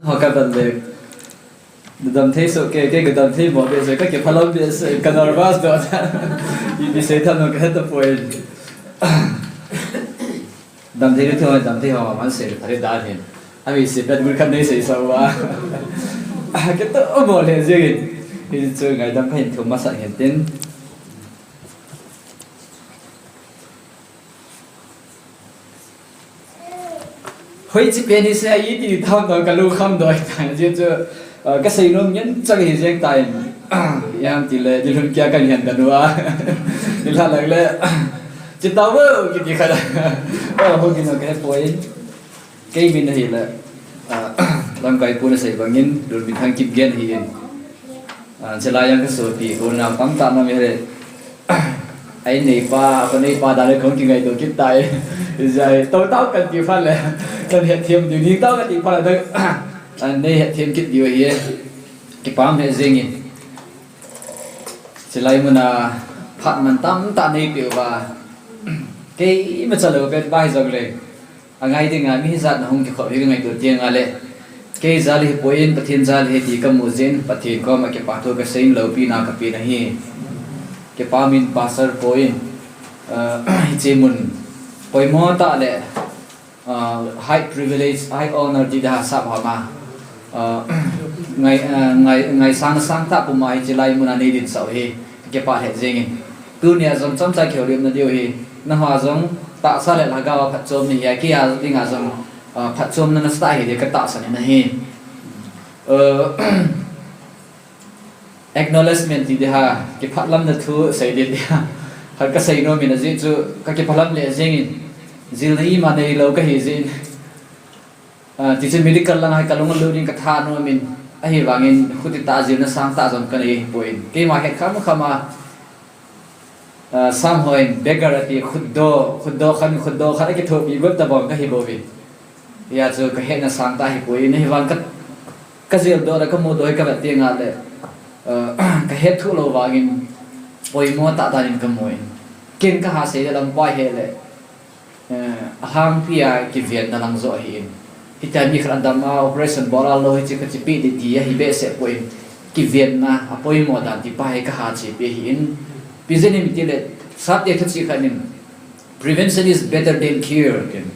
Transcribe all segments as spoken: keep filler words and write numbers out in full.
Ho ka dan le. Dam thei so ke, ke ka dam thei mo be so, ka ke phalam be so, ka nervous do. I bi se than no ka het poi. Dam thei thu, dam thei ho man se, thare da hin. Ami se bet gur kan nei se so wa. Ke to mo le je. Hi chu ngaidam pha hin thu masa hin tin. Hoiche pen hi se iti tham no ka lung kham doi ta, je chu, ah, ka seinom ngen chang hi jeng tai. Iam ti le, ni lhun kia kan hian da nua. Ni la lak le, chi tau bo, kiti khat. Oh, ho ki no ka he poi. Kei min ahi le, ah, lamkai pu na sei bangin, Lun Min Thang Kipgen ahi in. Ah, chulai a ka sopi, ko na tam ta na mi he. Ai nei pa, ko nei pa da le kong ki ngai to kit tai. Jai, to tau kan ti pha le. Kan he thiam di ni tau kan ti pha le. An nei he thiam kit di hi. Kipam he jeng in. Chulai muna phat man tam ta nei pe va. Kei ma chalo bet bai jong le. A ngai dinga mi hijat na hung kikhop hi ka ngaito tiang a le. Kei jal hi poi in Pathen jal hi ti ka mu jin, Pathen koma kipa thu ka seiyin loupina ka pe na hi. Kipa min pastor poi in, ah, hiche mun poimo tah le, ah, high privilege, high honor ti da sap ha ma. Ah, ngai, ah, ngai, ngaisang sang tah puma hiche lai muna nei dinsah u hi. Kipa he jeng in. Tunia jong chomcha kihoulimna diu hi. Nangho jong tahsa le lhagao a phatchomna hi a, kei a dinga jong, ah, phatchomna nasatah hi di ka tahsan in ahi. Ah, acknowledgement ti di ha, kiphalamna thu sei di di ha. Khat ka seinom in ajeh chu ka kiphalam le jeng in. Jilna ima neilou ka hi jeh in. Ah, tichun medical lang hi ka lung alut in ka thanom in, ahivangin khuti tah jilna sangtah jong ka nei poi. Keima het kham kham a, ah, sang hon beggar ati khutdoh, khutdoh khan, khutdoh khan akithopi got tabang ka hi bou ve. Hijeh chun ka hetna sangtah hi poi. Ahivang ka, ka jildoh le ka mudoh hi ka vet teng le, ah, ka het thuh lou vangin poimo tah dan in ka mu in. Ken ka ha sei le lampi he le. Eh, alhangpi a kivenna lang joh ahi in. Hitia mi khat adam a operation bol a lou hiche ka chepi di ti ahi behseh poi in. Kivenna apoimo dan ti pa hi ka ha chepi ahi in. Pi jeh inem ti le, sapte thu chi khat in, "Prevention is better than cure," tin.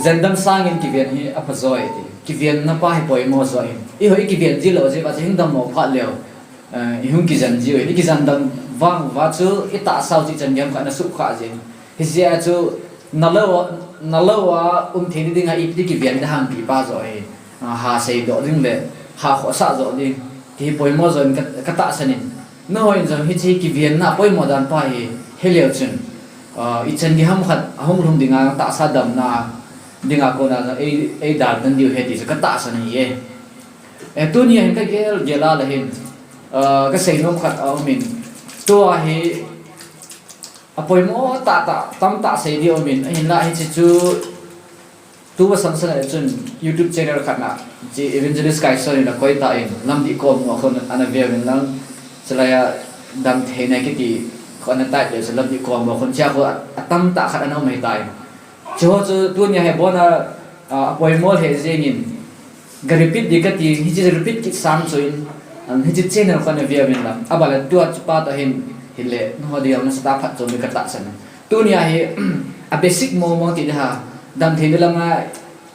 Jendam sangin kiven hi apha joh e ti. Kivenna pa hi poimo joh in. Eiho i kiven ji lou jeh a chu hung dammo phat leu. Eh, i hung kijen ji u, i kijen dam vang uva chu i tahsa u chu ichan gei ham khat na sukha jin. Hijeh a chu nalou, nalou a um theina dinga ipi ti kiven ding ham ti pa joh hi, ah, ha seidoh ding le ha khohsah joh ding ti hi poimo joh in ka, ka tahsan in. Nangho in jong hiche kivenna poimo dan pa hi heleu chun, ah, ichan gei ham khat ahung lhung dinga tahsa damna dinga kona jong ei, ei dalhan diu ahi ti chu ka tahsan ahi e. Eh, tunia hin ka gel gel a le hin, ah, ka seinom khat aum in, tua hi apoimo tah tah, tamtah sei di aum in, ahinlah hiche chu, tu va sang sang le chun YouTube channel khat na, hiche Evangelist Kaisol in akoi tan, Lamdih Kolmu a khun ana ve uvin lang, chulai a Damtheina kiti khu ana type le chun Lamdih Kolmu a khun, hichea khu a, atamtah khat ana um ahitai. Hiche ho chu tunia hi abona, ah, apoimo lheh jeng in, ga repeat di kati, hiche repeat kit sang chu in, um, hiche channel khu ana ve uvin lang. Aban le tua chu pa toh hin, hile, nangho dinga nasatah a phatchom di ka tahsan. Tunia hi, a basic mong mong ti di ha, damtheina langa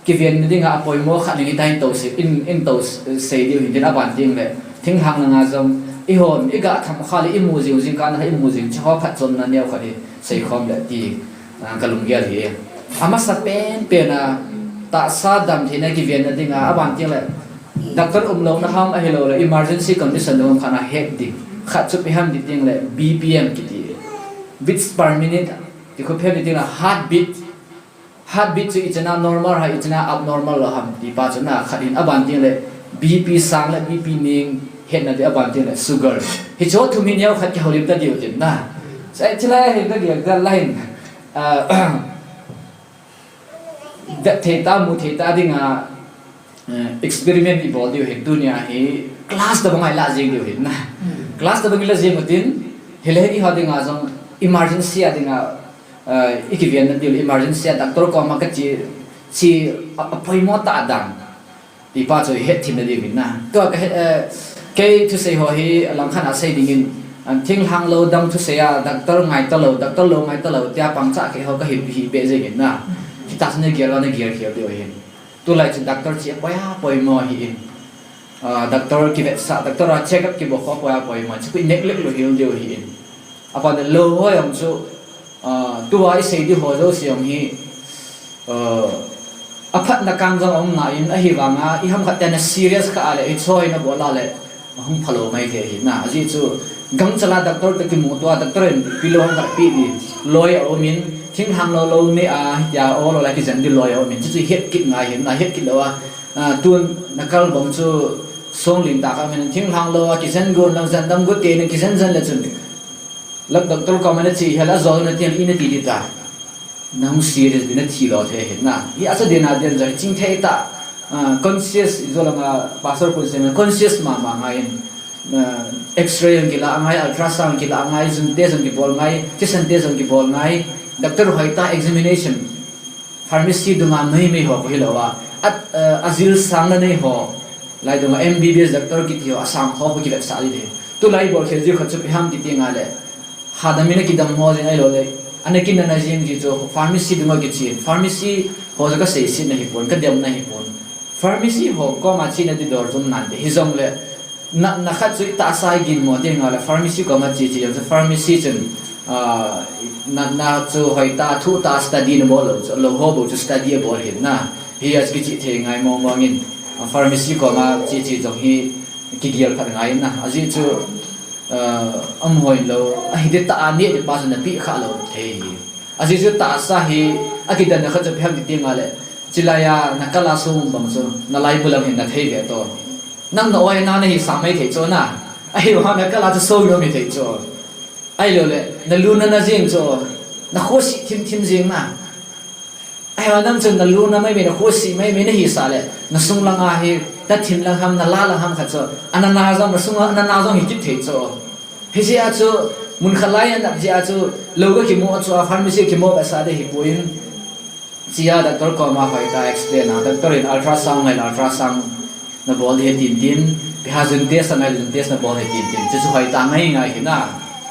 kivenna dinga apoimo khat ning hitia hin tou sei, in, in tou sei diu hin tin aban teng le, thinglhang langa jong, eihon, i ga tham kha le i mu jing jing kah a i mu jing, hiche ho phatchomna neo khat hi seikhom le ti, ah, ka lunggel ahi. Amasapen pen a, tahsa damtheina kivenna dinga, aban teng le, doctor umlouna ham ahilou le, emergency condition um khat a het ding. Khat chu ipi ham ti teng le, B P M kiti. Beats per minute, ti khu ipi ham ti teng le, heartbeat. Heartbeat chu ichan a normal ham, ichan a abnormal lou ham, ti pa chu na, khat in aban teng le, B P sang le, B P neng hetna di aban teng le, sugar. Hiche ho thum hi neo khat kihoulim ta diu tin na. Sai, chulai hin ka gel gel lai hin. Ah, vet thei ta, mu thei ta dinga, eh, experiment i bol diu hin tunia hi class tabang a i la jeng diu hin na. Hmm. Class tabang i la jeng u tin, hile hin eiho dinga jong emergency a dinga, eh, i kivenna diu le emergency a doctor koma ka che, che a, apoimo tah dan. Ipa chu ihet thim na diu hin na. Tua ka he, eh, kei thusei ho hi langkhat a sei dingin, ah, thinglhang lou dang thusei a, doctor ngai talou, doctor lou ngai talou, tia pangcha kei ho ka hi, hi be jeng in na. Hita chu na gel a na gel khel diu hin. Tulai chu doctor chi a poi a poimo hi in. Ah, doctor kivetsah, doctor a check up kibol ho poi a poimo. Chu ku i neglect lou hel diu hi in. Apan lou ho jong chu, ah, tua i sei di ho jouse jong hi, ah, aphatna kang jong aum nai in, ahivanga i hamkhat tena serious kha a le, i choi na bol a le, ahung phalou mai thei hi na. Ajeh chu gangchal a doctor toh kimu tua, doctor in pilou hamkhat pe di, loi aum in, thinglhang lou lou ni a, hitia o lou la kijen di loi aum in, chu chu het kit ngai hi na, het kit lou a, ah, tun na kal bang chu song ling ta kha min, thinglhang lou a kijen gon lang jen dam got te na kijen jen le chun. Lak doctor koma na che hel a jol na ti hel i na ti di ta. Na hung serious di na thi lou thei hi na. Hi a cha di na den jai ching thei ta. Ah, conscious i jol a pastor kun se conscious mama ngai in. Ah, X-ray jong kila ngai, ultrasound kila ngai, zun te jong kibol ngai, thisan te jong kibol ngai. Doctor hoi ta examination. Pharmacy dunga noi mei ho ko hilou a, at, eh, ajil sang na nei ho, lai dunga M B B S doctor kiti ho, asang ho ko kivetsah di de. Tulai bol khel jiu khat chu ipi ham ti ti nga le. Hadam in a kidam ho jing ahilou le. Ana kin na na jing ji chu pharmacy dunga kichen. Pharmacy ho chu ka seiset na hi pon, ka dem na hi pon. Pharmacy ho koma chena di dor jom nan te. Hijong le, na, na khat chu i tahsa i ginmo ti nga le pharmacy koma che che jong chu pharmacy chun, ah, na, na chu hoi ta, thu ta study na bol lou, chu lou ho bou chu study a bol hin na. Hi a chu kiche thei ngai mo mo ngin, ah, pharmacy koma che che jong hi kigel phat ngai na. Ajeh chu, ah, um hoi lou, ahi de ta a ni de pa chu na pi kha lou thei hi. Ajeh chu tahsa hi, a kidan na khat chu ipi ham ti ti nga le, chilai a na kal a sung bang chu, na lai bulam hin na thei ve to. Nang na oi na na hi sa mai thei chu na. Ahivang na kal a chu sung nom hi thei chu. Ahilou le, na lu na na jing chu, na khosi thim thim jing na. Ahivang nang chun na lu na mai mai na khosi mai mai na hi sa le, na sung lang a hi, na thim lang ham, na la lang ham khat chu, ana na jong, na sung a, ana na jong hi kit thei chu. Hijeh a chu, mun khat lai a nap jeh a chu, lou ka kimu a chu a pharmacy kimu ka sa de hi poi in. Chia doctor koma hoi ta explain a, doctor in ultrasound ngai ultrasound na bol de tin tin, ipi ham zun test ngai zun test na bol de tin tin, chu chu hoi ta ngai ngai hi na.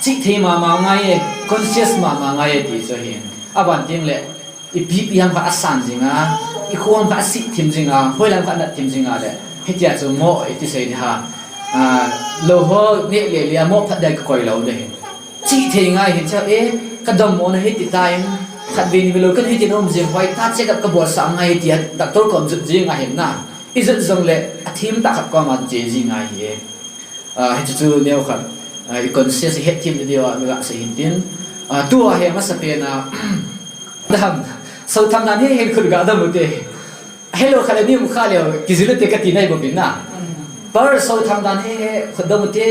Che thei mama ngai e, conscious mama ngai e ti chu hin. Aban ting le, i B P ham kha asan jing a, i kho ham kha asi thim jing a, hoi lam kha anat thim jing a le. Hitia chu mo iti sei di ha. Ah, lou ho neh le le a mo phat dai ka koi lou de. Che thei ngai hin cha e, ka dam mo na hiti ta in, khat ve ni ve lou ka hiti nom jing hoi ta check up ka bol sa ngai tia, doctor kom jut jing a hin na. I jut jong le, a thim ta khat koma che jing ngai hi e. Ah, hichu chu neo khat, ah, i conscious het thim diu a, mi ga sei hin tin. Ah, tua hi amasa pen a, dam, so tham dan hi hin khut ga dam u te. Hello, khat le ni um kha leo, kijil u te ka ti nai bou vin na. Par so tham dan hi, khut dam u te,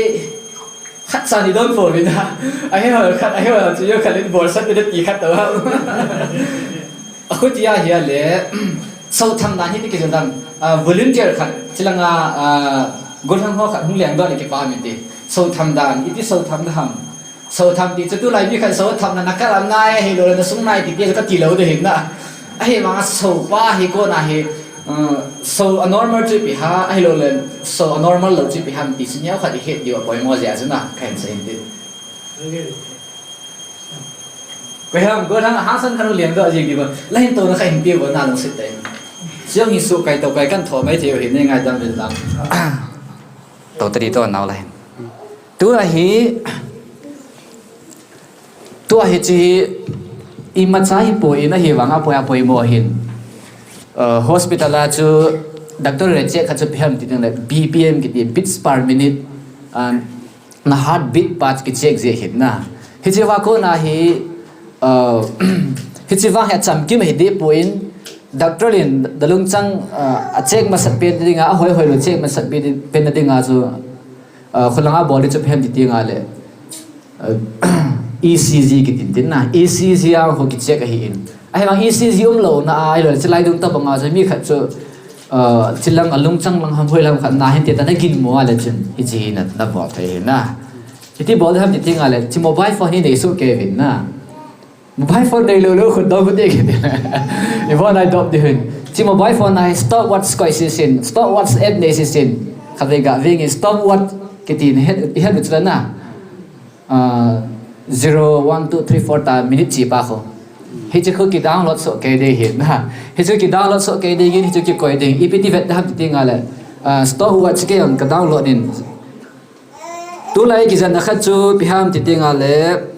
khat cha ni don po vin na. A he ho khat, a he ho chu yo khat le bol sat te ti khat to. A khuti a hi a le, so tham dan hi ti kijil dan, ah, volunteer khat, chilang a, ah, golhang ho khat hung leng doh le kipa min ti. So tham dan, iti so tham da ham. So tham ti chu tulai mi khat so tham na na kal a nai, ahilou le na sung nai ti ti chu ka ti lou de hin na. Ahivang a so pa hi kona hi, ah, so a normal chu ipi ham, ahilou le so a normal lou chu ipi ham ti chu neo khat i het diu a poimo jeh a chu na, ka hin sei hin tin. Koi ham, golhang hangsan khat hung leng doh jing di ba. La hin to na kha hin piu ba na lungset tah in. Siang hi su kai to kai kan tho mai thei u hin nei ngaidam vel lang. To tadi to nau la hin. Tua hi, tua hi chi imacha hi poi in ahivang a poi a poimo hin. Uh, hospital a chu doctor le check khat chu ipi ham ti ding le B P M kiti, beats per minute. And na heartbeat pa kicheck jeh hin na. Hiche va kona hi, uh, hiche va hi achamkim hi deh poi in, doctor in na lungchang, uh, a check masat pen dinga, ahoi hoi lou check masat pen, pen dinga chu, uh, khulang a bol di chu ipi ham ti ti nga le, uh, E C G kitin tin na. E C G a ho kicheck ahi in. Ahivang E C G um lou na a, ahilou le chilai dung tabang a chu mi khat chu, ah, chilang a lungchang lang ham hoi lam khat na hin ti ta na ginmo a le chun, hichi hi na, na bol thei hi na. Hiti bol ham ti ti nga le, chi mobile phone hi nei soh kei vin na. Mobile phone nei lou lou khut dom khut dei kei vin. I bo nai dop di hin. Hiche mobile phone a hi stopwatch koi sisin, stopwatch app nei sisin. Khatvei ga veng in stopwatch kiti na het, het u chula na. Ah, zero, one, two, three, four ta minute chi pa khu. Hiche khu ki download soh kei ding hin na. Hiche ki download soh kei ding in, hiche kikoi ding. Ipi ti vet ham ti nga le. Ah, stopwatch kei jong ka download in. Tulai kijanna khat chu ipi ham ti nga le.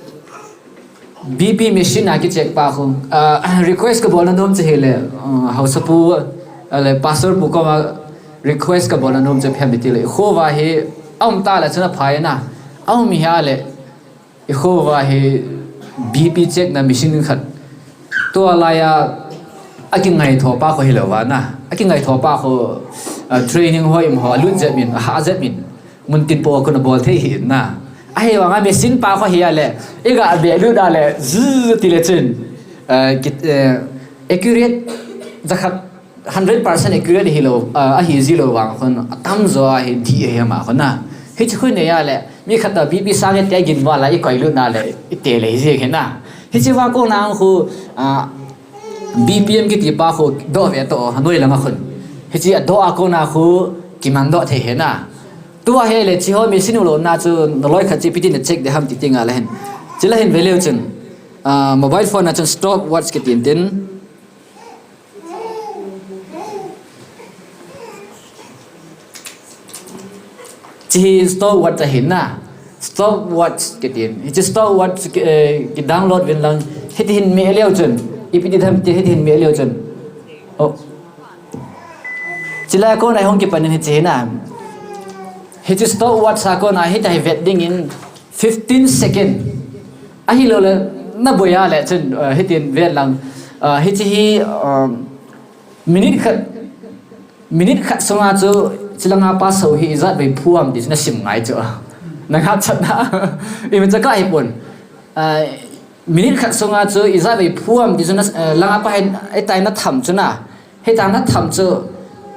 B P machine a kicheck pa khu, ah, request kabolna nom chu hile, ah, haosapu, ah, le pastor pu koma request kabolna nom chu ipi ham ti le. Kho va hi aum ta le chun aphai na. Aum hi a le, i kho va hi B P check na machine khat. Tua laiya akingaitho pa khu hilou va na. Akingaitho pa khu, ah, training ho im ho alut jep in, aha jep in. Mun tin po khu na bol thei hi na. Ahivanga machine pa khu hi a le, i ga be lut a le, zzz ti le chun, eh, ki, eh, accurate jakhat, hundred percent accurate hilou, eh, ahi ji lou vang khun, atamjo a hi di ahi ama khun na. Hiche khu nei a le, mi khat ta B P sang e te gin va la i koi lut na le, i te le ji hi na. Hiche va kona khu, ah, B P M kiti pa khu doh ve to, noi langa khun. Hiche a doh a kona khu kiman doh thei hi na. Tua hi le chi ho machine u lona chu na loi khat chi ipi ti na check ding ham ti ti nga le hin. Chi la hin ve leu chun, ah, mobile phone a chun stopwatch kiti tin. Chi hi stopwatch ahi na. Stopwatch kiti. Hiche stopwatch ki, eh, ki download vin lang. Hiti hin me leu chun. Ipi ti tham ti hiti hin me leu chun. Oh. Chi la kona hung kipan in hiche hi na. Hiche stopwatch a kona hiti hi vet ding in fifteen second. Ahilou le na boi a le chun, uh, hitin vet lang. Uh, hiche hi, um, minute khat, minute khat sunga chu chi langa pa sou hi ijat vei phu am ti chu na sim ngai chu. Na ngap chat na. Imacha ka hi pon. Uh, minute khat sunga chu ijat vei phu am ti chu na, uh, langa pa hi, eh, tai na tham chu na. Hita na tham chu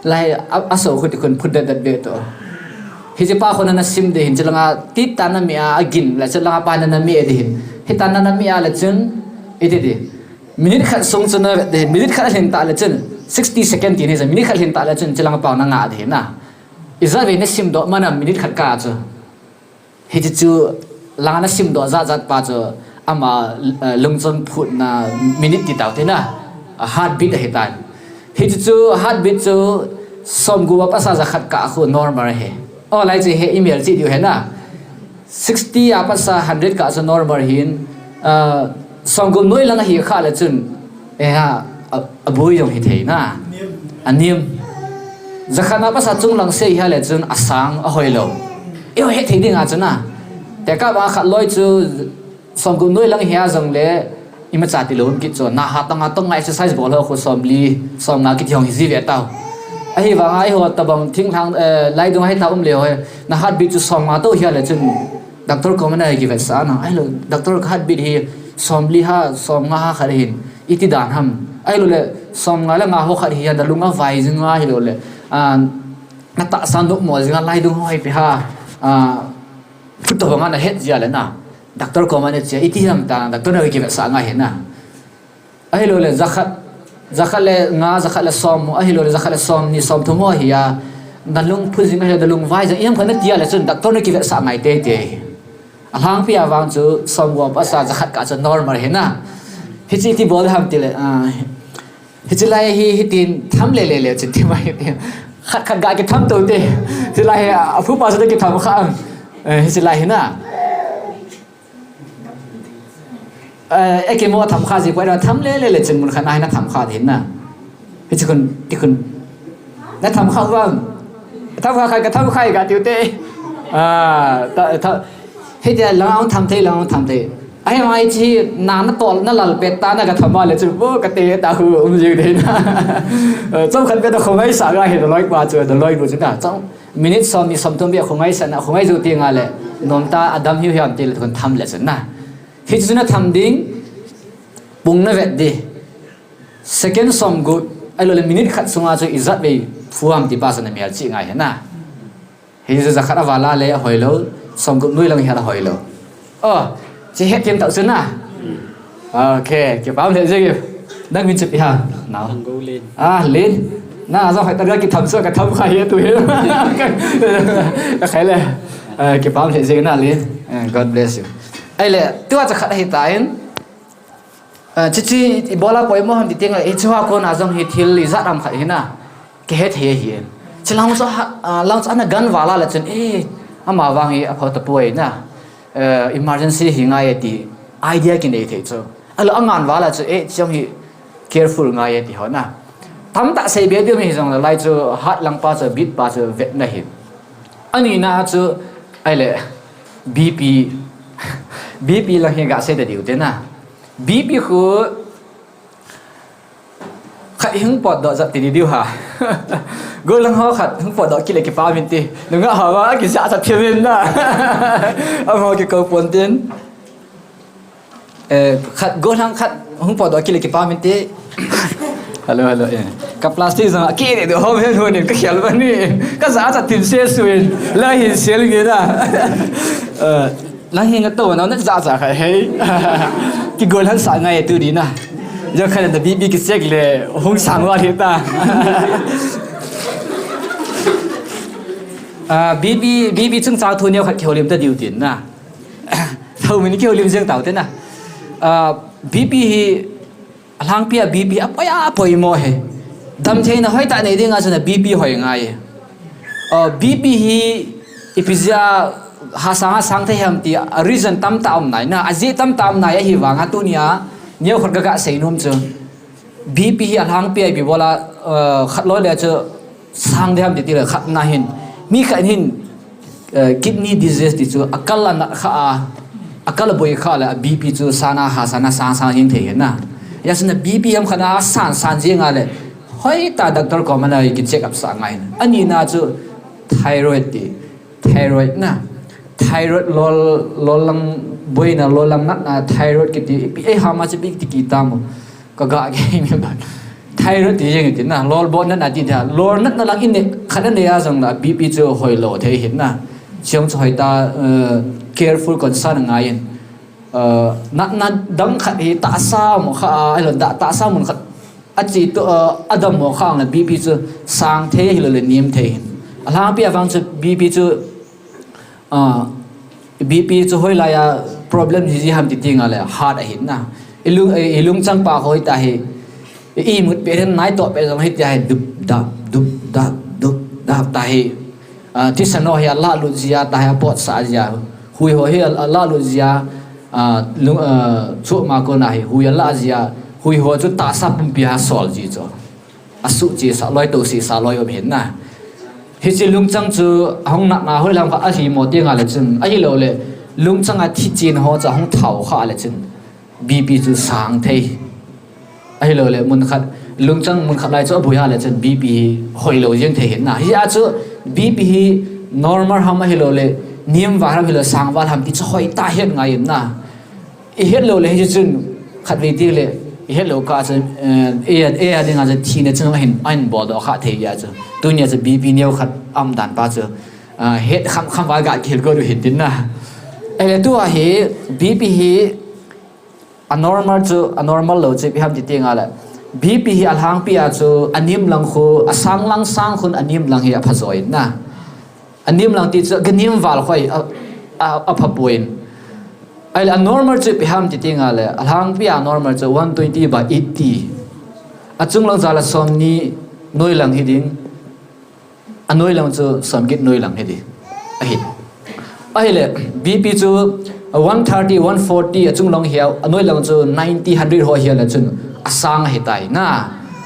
lai a, asou khu ti khun phut det det ve to. Hiche pa khu na na sim ding hin chi langa ti ta na me a, agin la chi langa pa na na me ding hin. Hita na na me a le chun iti ti. Minute khat sung chu na ve ding hin. Minute khat alhin ta le chun sixty second ti ni chu. Minute khat alhin ta le chun chi langa pa na nga ding hin na. Ijat vei na sim doh man a minute khat ka chu. Hiche chu langa na sim doh jat jat pa chu ama, eh, lungchon phutna minute ti tau te na, a heartbeat ahi tan. Hiche chu heartbeat chu som gup a pasa jakhat kah khu normal ahi. O lai chu hi email chi diu hi na. Sixty a pasa hundred kah chu normal hin, eh, som gup noi lang ahi kha le chun, eh, ha, a, aboi jong hi thei na. Anem. Jakhat a pasa chung lang sei hi a le chun asang ahoilou. Eiho he thei ding a chu na. Tekah a khat loi chu som gup noi lang hi a jong le imacha ti lou um kit chu. Na ha tang a tong a exercise bol ho khu som li, som nga kiti hong hi ji ve tau. Ahivanga eiho tabang thinglhang, eh, lai dung a hi ta um le ho. Na heartbeat chu som nga to hi a le chun. Doctor koma na kivetsah na. Ahilou, doctor ka heartbeat hi som li ha, som nga ha khat hin. Iti dan ham. Ahilou le, som nga le nga ho khat hi a, na lung a vai jing a hilou le. Ah, na tahsa nop mo jing a lai dung ho hi pi ha. Ah, phut to bang a na het jia le na. Doctor koma na chia, iti ham ta, doctor na kivetsah ngai hi na. Ahilou le, jakhat, jakhat le nga, jakhat le som, ahilou le, jakhat le som ni, som thum ho hi a. Na lung phut jing a, na lung vai jing, i ham khat na tia le chun, doctor na kivetsah ngai tei tei. Alhangpi a vang chu som gup a pasa jakhat kah chu normal hi na. Hiche ti bol ham ti le, ah, hiche lai hi, hitin tham le le le chu ti mai ti. Khat khat ga kitham to te. Hiche lai hi, a phu pa chu kitham kha. Eh, hiche lai hi na. Eh, eke mo tham kha ji poi na tham le le le chun mun khat na hi na tham kha ding na. Hiche khun, ti khun. Na tham kha vang. Tham kha khai ka tham khai ka tiu te. Ah, ta, ta. Hitia lang tham thei, lang tham thei. Ahivang hiche na, na tol, na lal pet ta na ka tham a le chu bo ka te ta hu um jing ding na. Eh, chom khat pet ta khongai sa ga hi da loi pa chu, da loi bu chu na. Chom minute som ni som thum bia khongai sa na, khongai ju ti nga le. Nom ta adam hiu hiam ti le khun tham le chu na. Hiche chu na tham ding, pung na vet ding. Second som gup, ahilou le minute khat sunga chu ijat vei phu am ti pa chu na mel chih ngai hi na. Hiche chu jakhat a vala le ahoilou, som gup noi lang hi a ahoilou. Oh, chi het them tau chu na. Okay, kipa um le jing. Nang min chu ipi ham? Nao. Thanggo Len. Ah, Len. Na, jong hai ta ga kitham chu ka tham kha hi tu hi. Ka khai le. Eh, kipah lheh jeng na Len. Eh, God bless you. Ahile, tua chu khat ahi tan. Eh, chuche ibola poimo ham ti teng le, hiche hoa kona jong hi thil ijat ham khat hi na. Kihe thei ahi. Chulang chu ha, ah, lang chu ana gan val a le chun, eh, ama vang hi apha tapoi na. Eh, emergency hi ngai e ti idea kinei thei chu. Ahilou angan val a chu, eh, chong hi careful ngai e ti ho na. Tamtah sei be diu mi jong le lai chu heart lang pa chu, beat pa chu vetna hi. Ani na chu, ahile, B P, B P lang hi ga sei ta diu te na. B P khu, khat hung potdoh jat ti diu ha. Gollhang ho khat hung potdoh kit le kipah min ti. Nungah ho va kijah jat thim in na. Amaho kikou pon tin. Eh, khat gollhang khat hung potdoh kit le kipah min ti. Hello, hello, eh. Ka plastic jong a kile de ho ven ho nin ka khel ba ni. Ka jah jat thim se suin. La hin sel nge na. Eh, Nang hi na to na, na ja ja kha hei. Kigollhang sa ngai tu di na. Jo kha na B P kicheck le hung sang val hi ta. Ah, B P, B P chungchang thu neo khat kihoulim ta diu tin na. Tho min kihoulim jeng tau te na. Ah, B P hi Alhangpi a B P apoi a poimo hi. Damtheina hoitah nei dinga chun a B P hoi ngai. Uh, B P hi ipi jeh a hasang hasang thei ham ti a reason tamtah um nai na, ajeh tamtah um nai ahi vanga tunia neokhat ka ga sei nom chu. B P hi alhangpi a ipi bola, uh, khat loi le chu sang ding ham ti ti le khat na hin. Mi khat hin, eh, kidney disease ti chu akal a nat kha a, akal a boi kha le a B P chu sana ha sana sang sang jing thei na. Hijeh chun a B P ham khat a san san jing a le. Hoitah doctor koma na kicheck up sa ngai na. Ani na chu thyroid ti. Thyroid na. Thyroid lol, lol lang boina, lol lang nat na thyroid kiti. Ipi ei ha ma chu ipi ti kiti mo. Ka ga ke mi ba. Thyroid ti jeng ti na, lol bo na na ti da. Lol na na lang in ne, khat na ne a jong la, B P chu hoi lo thei hin na. Chiang chu hoitah, eh, careful concern ngai in. Eh, na, na dang khat hi tahsa mo kha, ai lo da tahsa mun khat. A chi to, eh, a dam mo kha ang la B P chu sang thei hi lo le nim thei hin. Alhangpi a vang chu B P chu Ah, B P chu hoilai a problem ji ji ham ti ti nga le heart ahin na. I lung, i, i lungchang pa hoitah hi. I, i mut pe hin nai to pe jong hiti a hi dup dap, dup dap, dup dap ta hi. Ah, thisan ho hi a la lut jia, ta hi a pot sa jia. Hui ho hi a, a la lut jia. Ah, lung, ah, chu ma ko na hi. Hui a la jia. Hui ho chu tahsa pumpi a sol ji chu. A suh chi sa loi to si sa loi um hin na. Hichi lungchang chu hong na na hoi lam kha a hi mo ti nga le chun. Ahi lo le lungchang a thi chin ho cha hong thau kha le chun. B P chu sang thei. Ahi lo le mun khat lungchang mun khat lai chu a bui ha le chun B P hi hoi lo jeng thei hin na. Hi a chu B P hi normal ham ahi lo le nim val ham hi lo sang val ham ti chu hoitah hin ngai in na. I het lo le hi chun khat vei ti le, i het lo ka chu, eh, e, e a dinga chu thina chun ahin, ahin bol doh kha thei a chu. Tunia chu B P neo khat um dan pa chu, ah, het kham kham val ga kihil go du hin tin na. Ele tua hi, B P hi a normal chu, a normal lo chu ipi ham ti ti nga le. B P hi alhangpi a chu, a nim lang khu, a sang lang sang khun a nim lang hi a pha jo in na. A nim lang ti chu, ka nim val khoi, a, a, a pha poi in. Ahile a normal chu ipi ham ti ti nga le, alhangpi a normal chu one twenty by eighty. A chung lang jal a som ni noi lang hi ding. A noi lang chu som get noi lang hi ding. Ahi. Ahile, B P chu one thirty, one forty, a chung lang hi a, a noi lang chu ninety, hundred ho hi a le chun. A sang hi tai na.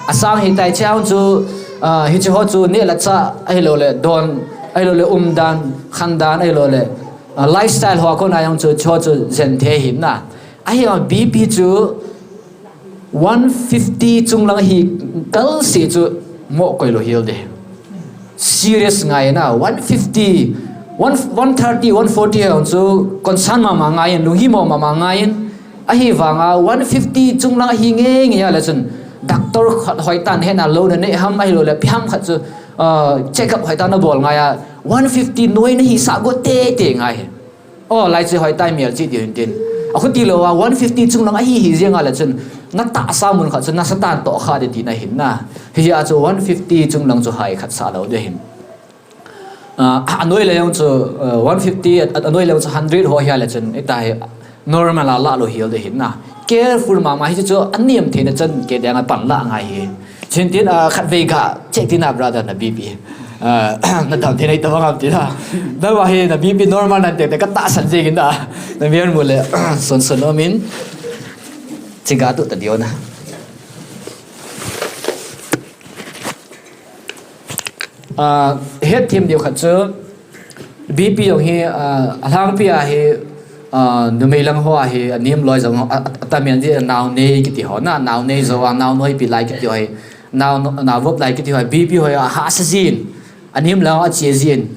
A sang hi tai chang chu, ah, hi chu ho chu ne la cha, ahi lo le don, ahi lo le um dan, khan dan, ahi lo le, ah, lifestyle ho ko na yang chu, chu chu jen the hin na. Ahi a B P chu one fifty chung lang hi kal si chu mo koi lo hil de. Serious ngai na, one fifty, one, one thirty, one forty ang chu concern mama ngai in, lunghi mo mama ngai in, ahi vanga one fifty chung lang hi nge nge a le chun, doctor khat hoitah hin a lo na ne ham ahi lo le, pi ham khat chu, ah, check up hoitah na bol ngai a, one fifty noi na hi sa go te te ngai. O, lai chi hoitah mial chi ti hin tin. Akhuti lou a one fifty chunglang ahi hi jeng a le chun, na tahsa mun khat chu nasatah in tohkha ding tina ahin na. Hijeh a chu one fifty chunglang chu hai khat sah lou ding ahin. Ah, anoi le jong chu, ah, one fifty, a, anoi le jong chu hundred ho hi a le chun, ita hi normal a lah lou hel ding ahin na. Careful mama hi chu, chu anem theina chan kei dinga pan lah ngai hi. Chuin tin, ah, khatvei ga check tina brother na B P. Ah, na dam thei nai tabang ham tina. Nangma hi na B P normal nan teng teng ka tahsan jeng in na. Na mi an mu le, son son nom in. Chi ga tu ta diu na. Ah, hetthem diu khat chu, B P jong hi, ah, alhangpi a hi, ah, numei lang ho a hi, anem loi jong, a, a, atam in di naonei kiti ho, na, naonei jo a, naonoipi lai kiti ho hi, nao, naovop lai kiti ho hi, B P ho hi, ahahsa jin, anem lang ache jin,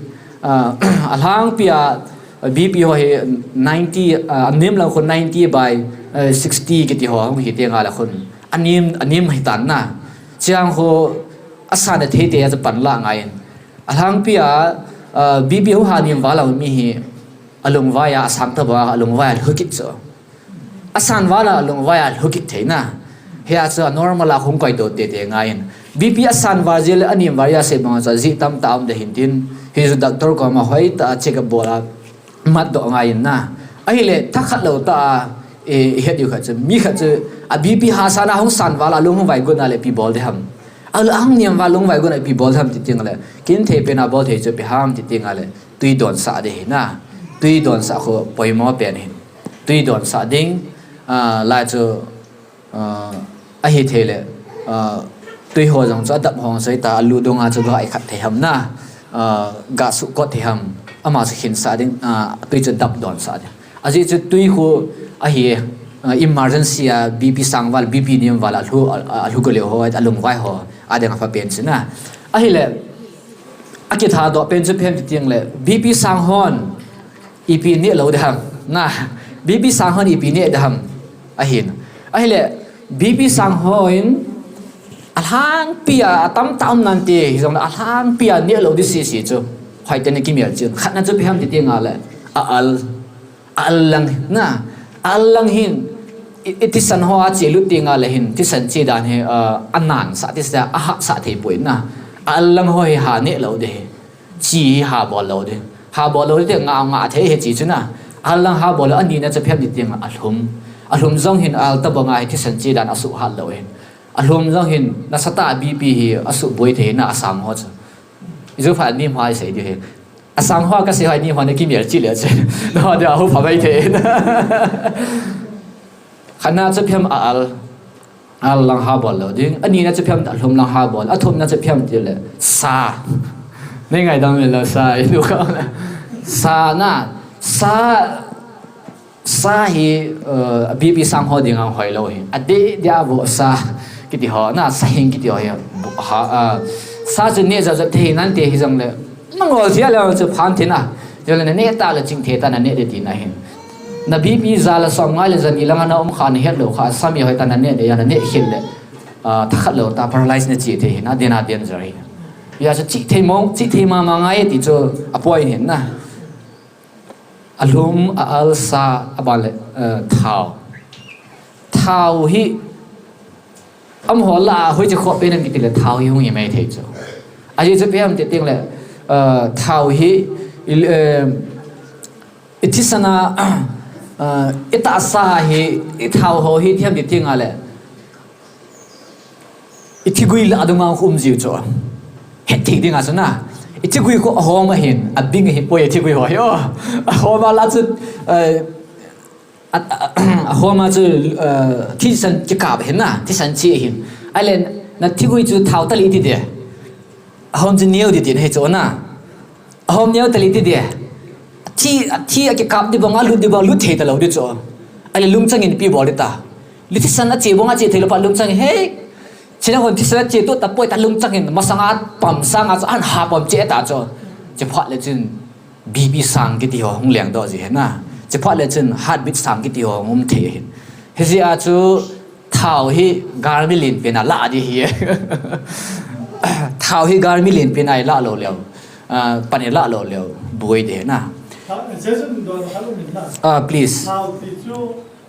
ah, alhangpi a, B P ho hi, ninety, ah, anem lang khu ninety by, eh, sixty kiti ho, hung hi teng a le khun, anem, anem hi tan na, chiang khu, asan a thei te a chu pan lah ngai in, Alhangpi a, ah, B P hung ha nem val a um mi hi, alungvai a, asang tabang a, alungvai a lhu kit chu. Asan val a, alungvai a lhu kit thei na. Hia chu a normal a hung koi to tete ngai in. B P asan val jeh le anem val a sei bang a chu ajeh tamtah um ding ahin tin. Hi chu doctor koma hoitah a check up bol a. Matdoh ngai in na. Ahile, thakhat lou tah a, eh, i het diu khat chu, mi khat chu, a B P ha san a hung san val a lung hung vai gon a le ipi bol ding ham. A hung nem val lung vai gon a ipi bol ding ham ti teng le, kin thei pen a bol thei chu ipi ham ti teng le, tui donsah ding ahi na. Tui donsah khu poimo pen ahin. Tui donsah ding, ah, lai chu, Ah, ahi thei le, ah, tui ho jong chu adap hong soi ta, alu dung a chu ga ikhat thei ham na, ah, ga sukot thei ham, ama chu khinsah ding, ah, tui chu dap donsah ding. Ajeh chu tui khu ahi, ah, emergency a B P sang val, B P nem val a lhu, a, a lhu go leo ho, alungvai ho, ading apha pen chu na. Ahile, akitha doh pen chu ipi ham ti teng le, B P sang hon, ipi neh lou ding ham. Na, B P sang hon ipi neh ding ham. Ahin. Ahile, B P sang hon, alhangpi a, atam tam nante, hijong le alhangpi a neh lou ding sisi chu. Hoitah in kimel chun. Khatna chu ipi ham ti teng le, a al. A al lang, na, a al lang hin, i, i thisan ho a che lut teng le hin, thisan che dan hi, ah, anan sah, thisan a hah sah thei poi na. A al lang ho hi ha neh lou ding hi. Chi hi ha bol lou ding. Ha bol lou ding, nga, nga thei hi chi chu na. A al lang ha bol lou, ani na chu ipi ham ti teng le alhum. Alhum jong hin a al tabang a hi thisan che dan asuh hat lou hin. Alhum jong hin nasatah a B P hi asuh boi thei na asang ho chu. I ju pha ni hmai sei ding hi. Asang ho kasei ho ni hmai na kimel chi le che. Na ho dia hu pha mai thei. Khatna chu ipi ham a al. Al lang ha bol lou ding. Ani na chu ipi ham alhum lang ha bol. Athum na chu ipi ham ti le. Sa. Nei ngaidam le lou sa. I nu ka na. Sa na. Sa, sa hi, uh, B P sang ho ding a hoi lou hi. Adeh dia vo sa. Kiti ho. Na sa hing kiti ho hi. Ha, uh, sa chu neh jat jat thei nante hijong le. Nangol thei le chu phan thei na. Jong le na neh ta le ching thei ta na neh ding tina hin. Na B P ja le som ngai le ja ni lang a na um kha na het lou kha. Sa mi hoitah na neh ding a na neh khel le. Ah, thakhat lou tah paralyze na chi thei hin. Adin a danger hi. Hia chu chi thei mong, chi thei mama ngai ti chu apoi hin na. Alhum, a al, sa, aban le, eh, thao. Thao hi, amaho lah a hoiche khoh pen ham kiti le thao hi hung hi mai thei chu. Ajeh chu ipi ham ti teng le, eh, thao hi, i, eh, i thisan a, eh, i tahsa hi, i thao ho hi ipi ham ti teng le, I thigui lah a dung a um jiu chu. Het thei ding a chu na. I thigui khu ahom ahin, abing ahi poi i thigui ho hi o. Ahom a lah chu, eh, a, a, ahom a chu, eh, thisan kikap ahin na, thisan chi ahin. Ahile na thigui chu thao tah le i ti ding. Ahom chu neo ding tina hi chu na. Ahom neo tah le i ti ding. Thi, thi akikap ding bang a lut ding bang lut thei talou ding chu. Ahile lungchang in ipi bol ding ta. Le thisan a che bang a che thei lou pa lungchang in he. China hon thisan a che tu tapoi ta lungchang in masang a pam sang a chu ahin ha pam che ta chu. Chephat le chun B P sang kiti ho hung leng doh ji ahi na. Chephat le chun heartbeat sang kiti ho hung um thei ahi. Hijeh a chu Thao hi galmi lenpen a lah ding ahi. Thao hi galmi lenpen a i lah lou leh. Ah, pan i lah lou leh. Buai ding na. Jesu don khat um in na. Ah, please. Thao ti chu,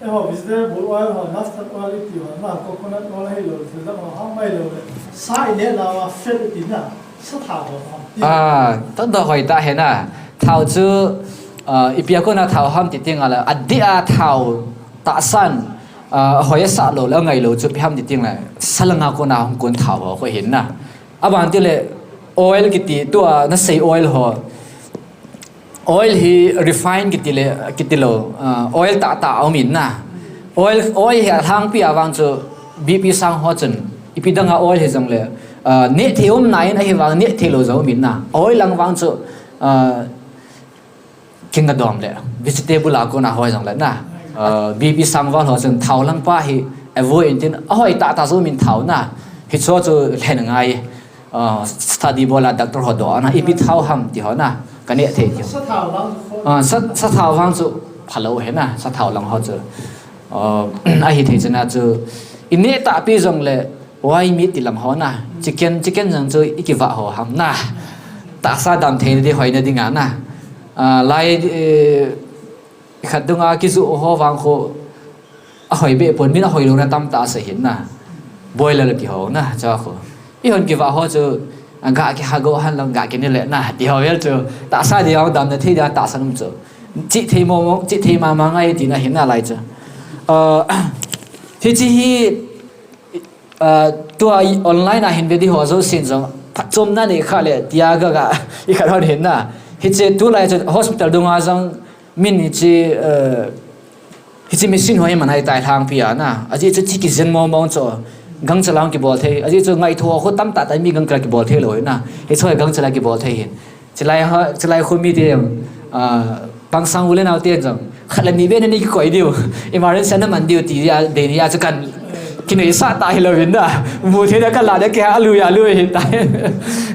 eh, ho, vegetable oil ho, mustard oil ti ho, na coconut oil hi lo, ti ho, ha mai lo le. Sa i ne la wa fat ti na. Sa thao ho. Ah, to do hoi ta he na. Thao chu, ah, ipi a kona thao ham ti ti nga la. Adi a thao tahsan, ah, hoi sa lo le ngai lo chu ipi ham ti ti nga. Sa langa kona hung kon thao ho ko hin na. Aban ti le oil kiti tua na sei oil ho. Oil hi refine kiti le, kiti lo, ah, oil tah tah a um in na. Oil, oil hi a lhangpi a vang chu B P sang ho chun ipi dang a oil hi jong le, ah, neh thei um na in ahi vang neh thei lo jong um in na. Oil lang vang chu, ah, king a dom le, vegetable a kona ho jong le na. Ah, B P sang val ho chun thao lang pa hi avoid in tin, a hoi tah tah jong um in thao na. Hi chu chu lhen ngai. Ah, study bol a doctor ho do, ana ipi thao ham ti ho na, ka neh thei ti ho. Sa thao lang ho. Ah, sa, sa thao vang chu phalo he na, sa thao lang ho chu. Ah, ahi thei chu na chu, i neh tahpi jong le, wai mi ti lang ho na, chicken, chicken jong chu i kiva ho ham na. Tahsa dam thei na di hoi na di nga na. Ah, lai, eh, khat dunga kizu ho vang kho, a hoi be pon min a hoi lo na tam ta sa hin na. Boiler ki ho na, cha kho. I hon kiva ho chu, a ga ki ha go han lo, ga ki ni le na, ti ho vel chu. Tahsa di ho dam na thei da tahsa um chu. Chi thei mo mo, chi thei ma ma ngai ti na hin na lai chu. Uh, hi chi hi, uh, tua online a hin ve di ho jo sin jong, phat chom na ni kha le, tia ga ga, i khat hon hin na. Hi chi tu lai chu hospital dunga jong, min hi chi, uh, hi chi machine ho hi man hai tai lhangpi a na. A ji chu chi ki jen mo mo chu. Gangcha lang ki bol thei. A ji chu ngai tho kho tam ta ta mi gangcha ki bol thei lo na. Hi chu gangcha la ki bol thei hin. Chilai ha, chilai khu mi te, ah, pang sang u le nau te jong. Khat le ni ve ni ki koi diu. Emergency na man diu ti ya, de ni ya chu kan. Ki nei sa ta hi lo vin da. Mu thei da ka la da ke ha lu ya lu hi ta.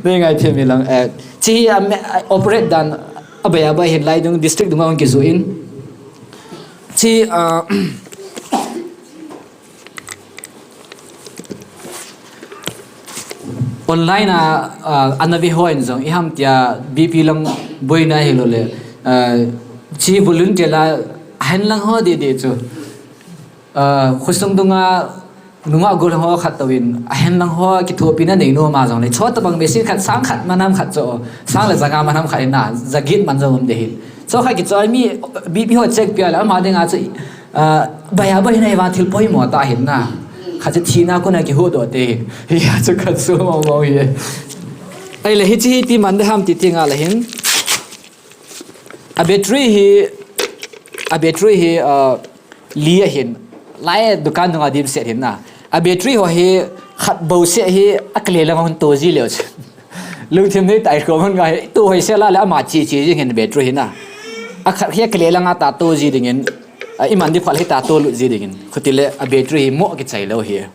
Nei ngai the mi lang. Eh, chi a me, a operate dan a bai a bai hin lai dung district dung ang ki zu in. Chi, ah, online a, ah, ana ve ho in jong, i ham tia B P lang boina hi lo le, ah, chi volunteer la hen lang ho de de chu. Ah, khosung dunga, nunga gol ho khat to in, a hen lang ho kithopi na nei no ma jong le, chot bang machine khat sang khat manam khat cho, sang le janga manam khat in na, jagit man jong um de hin. Cho kha kichoi mi B P ho check pia la, ama dinga chu, ah, baya baya na iwa thil poimo ta hin na. Kha chu thina kona kihuhdoh te hin. Hi a chu khat chu mo mo hi. Ai le hi chi hi ti man de ham ti ti nga la hin. A battery hi, a battery hi, ah, li a hin. Lai dukan dunga dim set hin na. A battery ho hi khat bo se hi a kle lang hon to ji leo. Lungthim nei tai ko man ngai, tu hoi se la le ama chi chi jing hin battery hi na. A khat hi a kile langa ta tu ji dingin, a iman di phal hi ta tu lut ji dingin. Khuti le a battery hi mo kichai lo hi.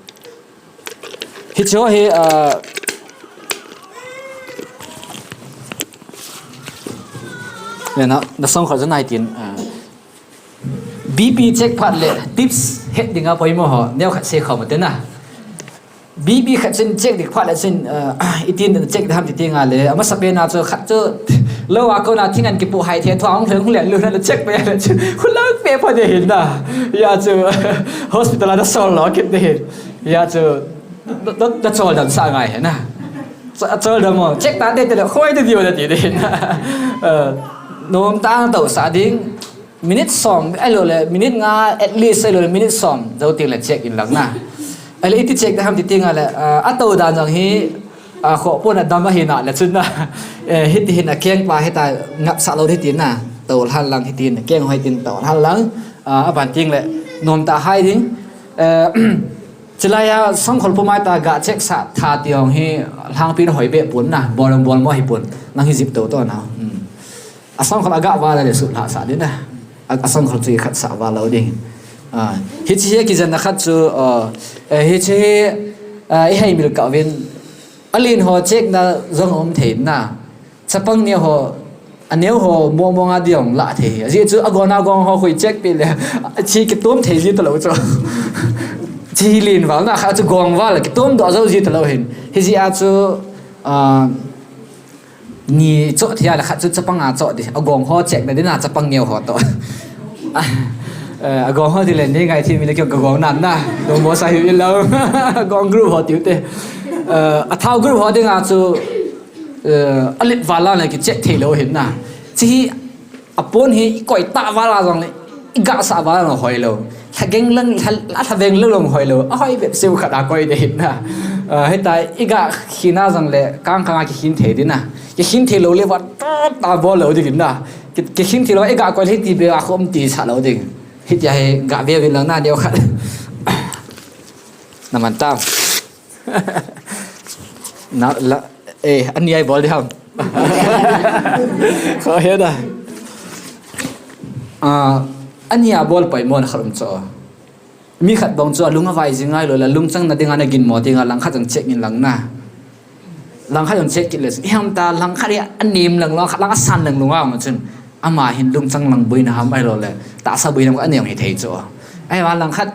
Hi cho hi, a, le na, na song kha jana tin, a, B P check phat le tips het dinga poimo ho, neo khat se khom te na. B P khat chin check dik phat le chin, uh, itin check dam ti ti nga le. Ama sa pe na chu khat chu lo a ko na thingan kipu hai the thua hung hung le lu na le check pe le chu. Khu lang pe pha de hin na. Ya chu hospital a da sol lo kit de hin. Ya chu da, da, da chol dam sa ngai he na. Sa chol dam mo. Check ta de de le khoi de dio de ti de hin na. Uh, nom tang to sa ding. Minute som, ai lo le, minute nga, at least ai lo le, minute som, zo ting le check in lang na. Ai le, iti check da ham ti ting a le, ah, a to dan jong hi, ah, kho pon a dam a hi na le chun na. Eh, hiti hin a keng pa hita ngap sa lo hiti na. To hal lang hiti na, keng hoi tin to hal lang. Ah, a ban ting le, nom ta hai ding. Eh, chilai a songkhol pu mai ta ga check sa tha ti hong hi, lhang pin hoi be pun na, bol bol mo hi pun, nang hi zip to to na. Hmm. A songkhol a ga va la le su la sa din da. A, a songkhol chu i khat sa va lo ding. Ah, hi chi hi ki jan na khat chu, ah, eh, hi chi hi, ah, i hei mil ka vin. A lin ho check na zong um thei na. Chapang ni ho, a neo ho mo mo nga diong la thei. A ji chu a gona gong ho khui check pi le. A chi ki tum thei ji ta lo chu. Chi lin val na kha chu gong val ki tum do zo ji ta lo hin. Hi ji a chu, ah, Ni choh thei a le khat chu chapang a choh ding. Agong ho check na ding a chapang neo ho toh. Eh, agong ho ti le ni ngai thei mi le kio ka gong nan na. Dong mo sa hi lo. Agong group ho tiu te. Eh, athao group ho ding a chu, eh, alet val a le ki check thei lou hin na. Chi hi apon hi i koi ta val a jong le, i ga sa val a jong hoi lou. Lha geng lang, lha, lha veng lang jong hoi lou. Ahoi bep seu khat a koi ding hin na. Ah, hita i ga khin a jong le, kang kang a kikhin thei ding na. Kikhin thei lou le va ta ta bol lou ding hin na. Ki, kikhin thei lou, i ga koi le ti be a khom ti sa lou ding. Hitia hi ga ve vin lang na neo khat. Na man tam. Na, la, eh, ani a bol ding ham. Kho he da. Ah, ani a bol pai mo na khat um cho. Mi khat bang chu alung avai jing ngai lou le, lungchang na ding a na gin mo ding a lang khat jong check in lang na. Lang khat jong check kit le. I ham ta lang khat hi anem lang lou, khat lang asan lang lou nga ma chun. Ama hin lungchang lang bui na ham ai lou le. Tahsa bui na ham khat ani jong hi thei cho. Ai va lang khat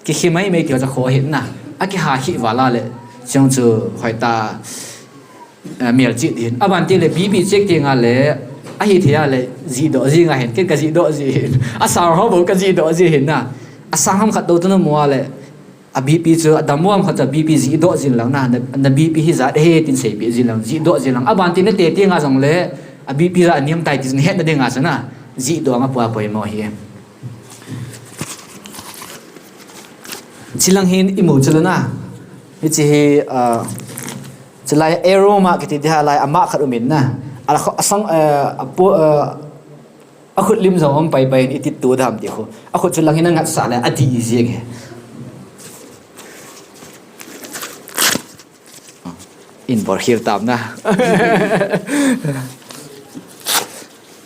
Kikhi mai mai tiu cha kho hin na. Akiha hi vala le. Chung chu hoi ta, eh, mial chi din. Aban ti le B P check ti nga le. Ahi thei a le. Ji do ji nga hin. Ken ka ji do ji hin. Asang ho bo ka ji do ji hin na. Asang ham khat do tu na mo le. A B P chu adam mo ham khat cha B P ji do ji lang na. Na, na B P hi ja he tin sei pi ji lang. Ji do ji lang. Aban ti na te ti nga jong le. A B P ja niam tai ti jin het na ding nga cha na. Ji do nga pua poi mo hi. Chilang hin i mu chu na. Hichi hi, ah, chilai aroma kiti ding a lai ama khat um in na. A kho-, asang, eh, apo, eh, akhut lim jong um pai pai in i ti tu dam ti khu. Akhut chu lang hin a ngat sa le a di i jing he. In bor khir tam na.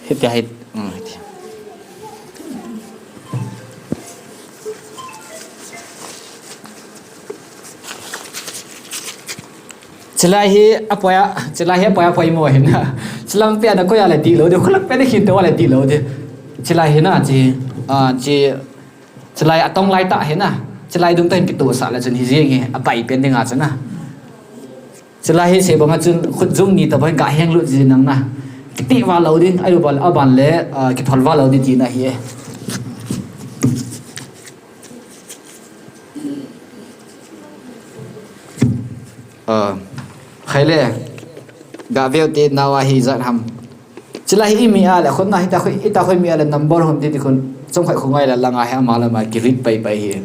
Hitia hi, um, hitia. Chilai hi apoya, chilai hi apoya poi mo hin na. Chilang pe na koya le di lou ding, khulang pe na hin to le di lou ding. Chilai hi na chi, ah, chi Chilai atong lai ta hi na. Chilai dung ta hin kitoh sa le chun hi jing hi apai pen ding a chun na. Chilai hi sei bang a chun khut jung ni ta bang ga heng lut ji nang na. Kiti va lou ding, ai va aban le, ah, kithol va lou ding ti na hi e. Ah, khai le. Ga veu te nawa hi jat ham. Chilai hi i mi a le, khun na hita khoi, hita khoi mi a le number hon ti ti khun, chomkhat khu ngai la langa hi ama lama ki read pai pai hi.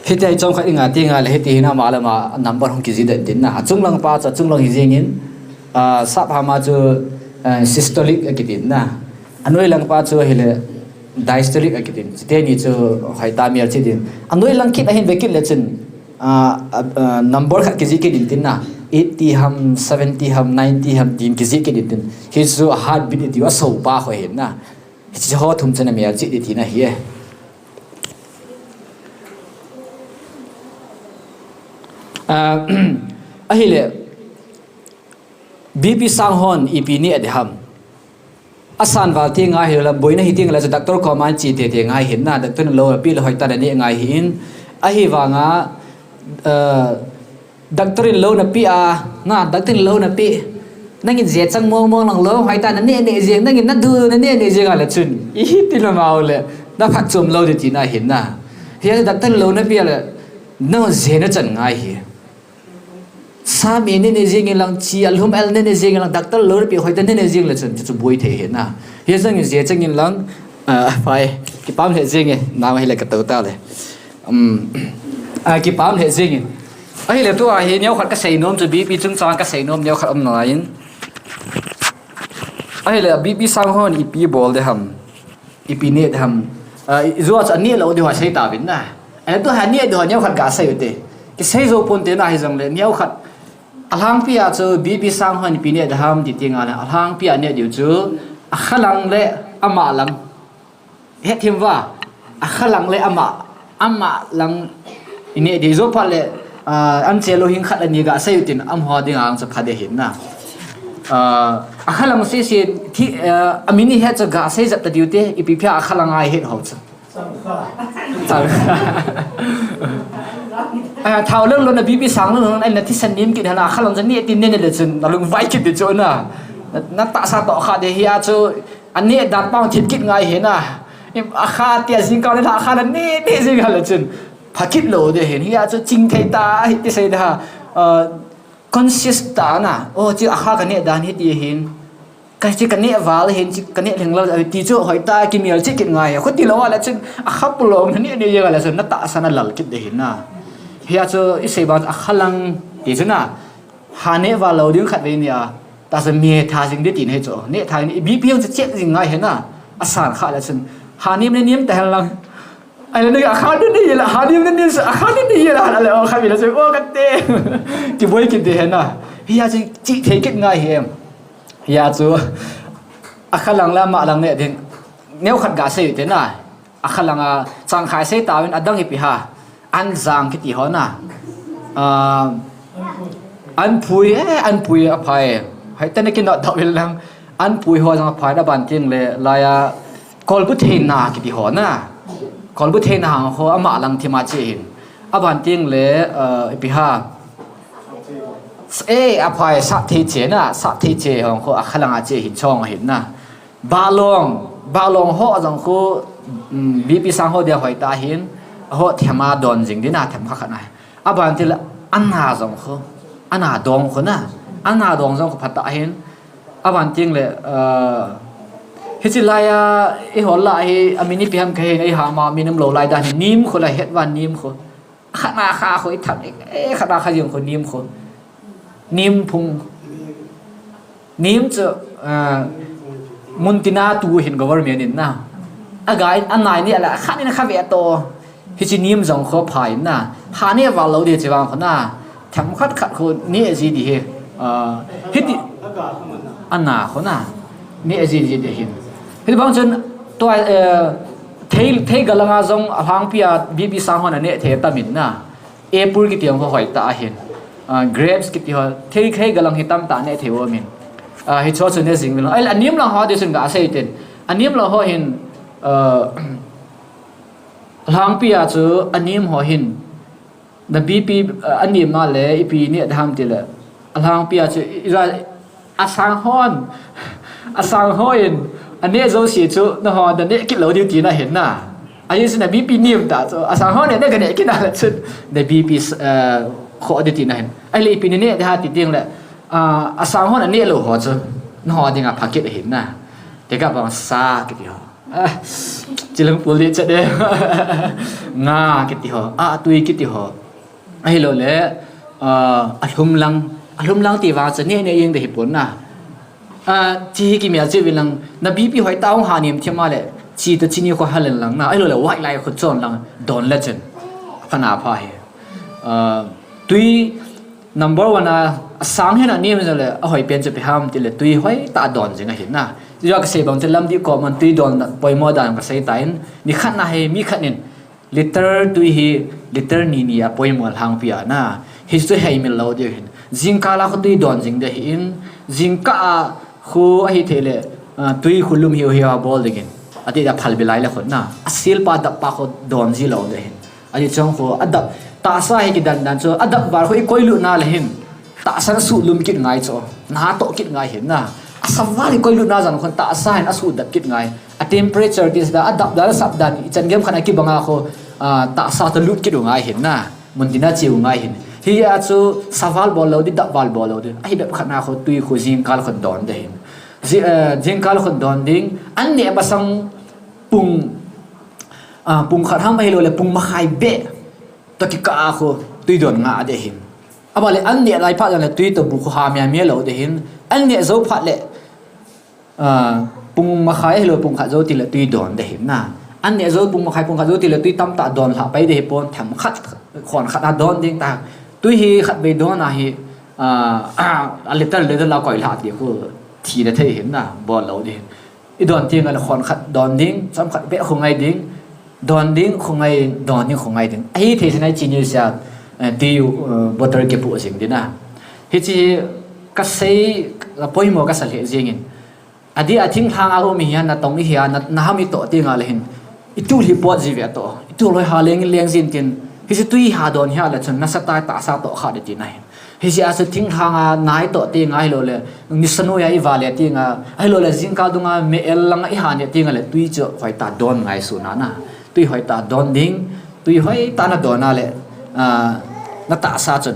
Hita hi chomkhat i nga ti nga le, hiti hin ama lama number hon ki ji den din na. Achung lang pa cha, achung lang hi jing in, ah, sap hama chu, ah, systolic a ki din na. Anoi lang pa chu hi le, diastolic a ki din. Chite ni chu hoi ta mial chi din. Anoi lang kit a hin ve kit le chun, Ah, ah, ah, number khat kiji kit in tin na. Eighty ham, seventy ham, ninety ham, tin kiji kit in tin. Hi chu a heartbeat ti a so pa ho hin na. Hi chu ho thum chana mial chi ti na hi e. Ah, ahile, B P sang hon ipi ni a di ham. Asan val ti ngai hi la, boina hi ti ngai la, chu doctor koma chi te te ngai hin na, doctor in lou a pi la hoi ta na ni ngai hin. Ahi vanga, eh, doctor in lou na pi a, na, doctor in lou na pi. Nangin je chang mong mong lang lou, hoi ta na ne ne jing, nangin na du na ne ne jing a la chun. I hi ti la mau le, na phat chom lou di ti na hin na. Hi a doctor in lou na pi a la, na je na chan ngai hi. Sa mi ne ne jing in lang chi, alhum el ne ne jing in lang, doctor lou pi hoi ta ne ne jing le chun, chu boi thei he na. Hi jang in je chang in lang, ah, pai, kipam le jing e, na ma hi le ka to ta le. Um, ah, kipam le jing in. Ahile tu a hi neo khat ka sei nom chu B P chung chang ka sei nom neo khat um na in. Ahile B P sang hon ipi bol de ham. Ipi ne de ham. Ah, i, i zo chu ani lo de ho sei ta vin na. Ai tu ha ne de ho neo khat ka sei u te. Ki sei zo pon te na hi jong le neo khat. Alhangpi a chu B P sang hon ipi ne de ham ti ti nga le. Alhangpi a ne diu chu akhalang le amalang. He thim va. Akhalang le ama, amalang i ne di zo pha le, ah, an che lo hing khat ani ga sei u tin am ho ding ang chu pha de hin na. Ah, akhalang si si thi, ah, amini he chu ga sei jat ta diu te, ipi phia akhalang ai het ho chu. Chang. Ah, thao lang lo na B P sang lo na, na thisan nem kit na, khalang jan ne tin ne ne le chun, na lung vai kit de chu na. Na, na tahsa toh kha de hi a chu, a ne dan pang thit kit ngai he na. A kha tia jing ka le na, a kha na ne, ne jing ka le chun. Pha kit lo de he, hi a chu ching thei ta, hi ti sei da. Ah, conscious ta na. Oh, chi a kha ka ne dan hi ti hin. Ka chi ka ne val hin, chi ka ne leng lal, ti chu hoi ta ki mial chi kit ngai. Khu ti lo a la chun a kha pulong ne ne ye la chun na tahsa na lal kit de hin na. Hi a chu i sei ba a kha lang ti chu na. Ha ne val lo ding khat ve ni a. Tahsa mi tha jing de ti ne chu. Ne tha ni B P chu check jing ngai he na. A san kha la chun. Ha nem ne nem ta hel lang. Ai la ni a kha ni ni la, ha nem ne nem sa, a kha ni ni la, ha la o kha mi la chu. O ka te. Ti boi kit de he na. Hi a chi chi thei kit ngai he. Hia chu, a kha lang le a ma lang ne ding. Neo khat ga sei te na. A kha lang a, chang khai sei ta win a dang hi pi ha. An jang kiti ho na. Ah, an pui, eh, an pui a phai. Hai te ne ki not da wil lang. An pui ho jang a phai na ban ting le, la ya, kol bu thei na kiti ho na. Kol bu thei na hang ho, a ma lang thi ma che hin. A ban ting le, eh, pi ha. E, a phai sa thei che na, sa thei che hong kho a kha lang a che hin chong hin na. Ba long, ba long ho jong kho, um, B P sang ho dia hoi ta hin, ho them a don jing din a them kha kha na. A ban til a na jong kho, a na dong kho na, a na dong jong kho phat ta hin, a ban ting le, uh, hi chi la ya, i ho la hi, a mi ni pi ham kha hin, i ha ma mi nam lo lai da hin, nim kho la het van nim kho. Khat na kha kho i tham e, eh, khat na kha jing kho nim kho. Nim phung. Nim chu, ah, mun tina tu hin government in na. A ga in a nai ni a la khat in kha ve to. Hi chi nim jong kho phai na. Ha ne val lo de chi vang kho na. Tham khat khat kho ne ji di he. Ah, hi ti. A na kho na. Ne ji ji de hin. Hi bang chun to, eh, thei, thei ga langa jong a hlang pia B P sang ho na ne thei ta min na. Apple kiti ho hoi ta ahin. Ah, grapes kiti ho, thei thei ga lang hi tam ta ne thei o min. Ah, hi cho chu ne jing min. Ai, a nim lang ho de sun ga sei tin. A nim lang ho hin, ah, hlang pia chu a nim ho hin. Na B P, ah, a nim ma le, i pi ne da ham ti le. A hlang pia chu, i ra, A sang hon, a sang hon, a ne jo si chu, na ho, da ne kit lo diu ti na hin na. A yin sin na B P nim ta chu, a sang hon ne, ne ka ne kit na la chun, da B P, eh, kho diu ti na hin. Ai le ipi ne ne da ha ti ding le, ah, a sang hon a ne lo ho chu, na ho ding a pha kit hin na. Te ka bang sa kiti ho. Ah, chilang pul di cha de. Nga kiti ho, a tui kiti ho. Ahilou le, ah, a lhum lang, a lhum lang ti vang chu ne ne jeng de hi pon na. Ah, chi hi ki mial chi vin lang, na B P hoi ta hung ha nim thim a le, chi to chini kho ha len lang na, ahilou le, wai lai kho chon lang, don le chen. Pha na pha hi. Ah, tui number one a, a sang hin a nim le, a hoi pen chu pi ham ti le, tui hoi ta don jing a hin na. Chi ka sei bang chu lam di ko man tui don na, poimo dan ka sei ta in, ni khat na hi, mi khat nin, Liter tui hi, liter ni ni a poimo lhang pia na. Hi chu hei mil lo diu hin. Jingkah a khu tui don jing de hin. Jingkah a khu ahi thei le, ah, tui khu lum hiu hiu a bol ding in. A ti da phal bilai le khut na. A sil pa dap pa khu don ji lo de hin. A ti chong khu a dap. Tahsa hi ki dan dan chu a dap var khu i koi lu na le hin. Tahsa na su lum kit ngai chu, na to kit ngai hin na. A saval i koi lut na jan khon tahsa hin a su dap kit ngai. A temperature ti da, a dap da, a sap dan, i chan gem khan a kibang a kho, ah, tahsa to lut kit u ngai hin na. Mun tina chiu ngai hin. Hi a chu saval bol lo di, dap val bol lo di. A hi bep khat na kho tui kho jingkal khon don de hin. Ji, eh, jingkal khon don ding, an ne masang pung, ah, pung khat ham ahilou le pung makhai be. To kikah a khu tui don nga de hin. Aba le an ne lai phat le tui to bu khu ha mia mia lo de hin. An ne zo phat le, ah, pung makhai ahilou pung khat zo ti le tui don de hin na. An ne zo pung makhai pung khat zo ti le tui tam ta don lha pai de hi pon tham khat khon khat a don ding ta. Tui hi khat bei don a hi, ah, a liter liter la koi lha ti khu thi de thei hin na bol lo de hin. I don ting a le khon khat don ding, chom khat be khu ngai ding, don ding khu ngai, don ding khu ngai ding. Ahi thei sin ai chi ni sia, eh, ti, eh, bottle ke pu jing ding na. Hi chi ka sei, ka poimo ka sa le jing in. A di a thing hlang a um hi na tong hi a na, na ham i to ting a le hin. I tu hi pot ji ve to. I tu loi ha leng leng jin tin. Hiche tui ha don hi ale chun nasatah tahsa toh kha ding tina ahi. Hiche a chu thinglhang a nai toh tenga ahilouleh, nisa noiya i vale tenga, ahilouleh jingkah dunga meh-el langa i ha ne tenga le tui chu hoitah don ngaisutna na. Tui hoitah don ding, tui hoitah na don a le, ah, na tahsa chun,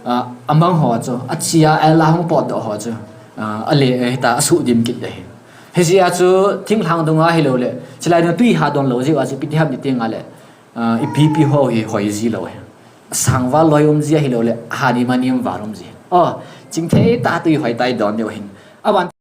ah, amang ho chu, achia a la hung potdoh ho chu, ah, ale, eh, hita asuh dim kit ding ahi. Hiche a chu thinglhang dunga ahilouleh, chulai a tui ha don lou jeh a chu ipi ti ham ti tenga le, ah, i B P ho hi hoi ji lou ahi. Asang val loi um ji ahilouleh, ahanim anem val um ji. Oh, chingthei tah tui hoitah i don diu ahin. Aban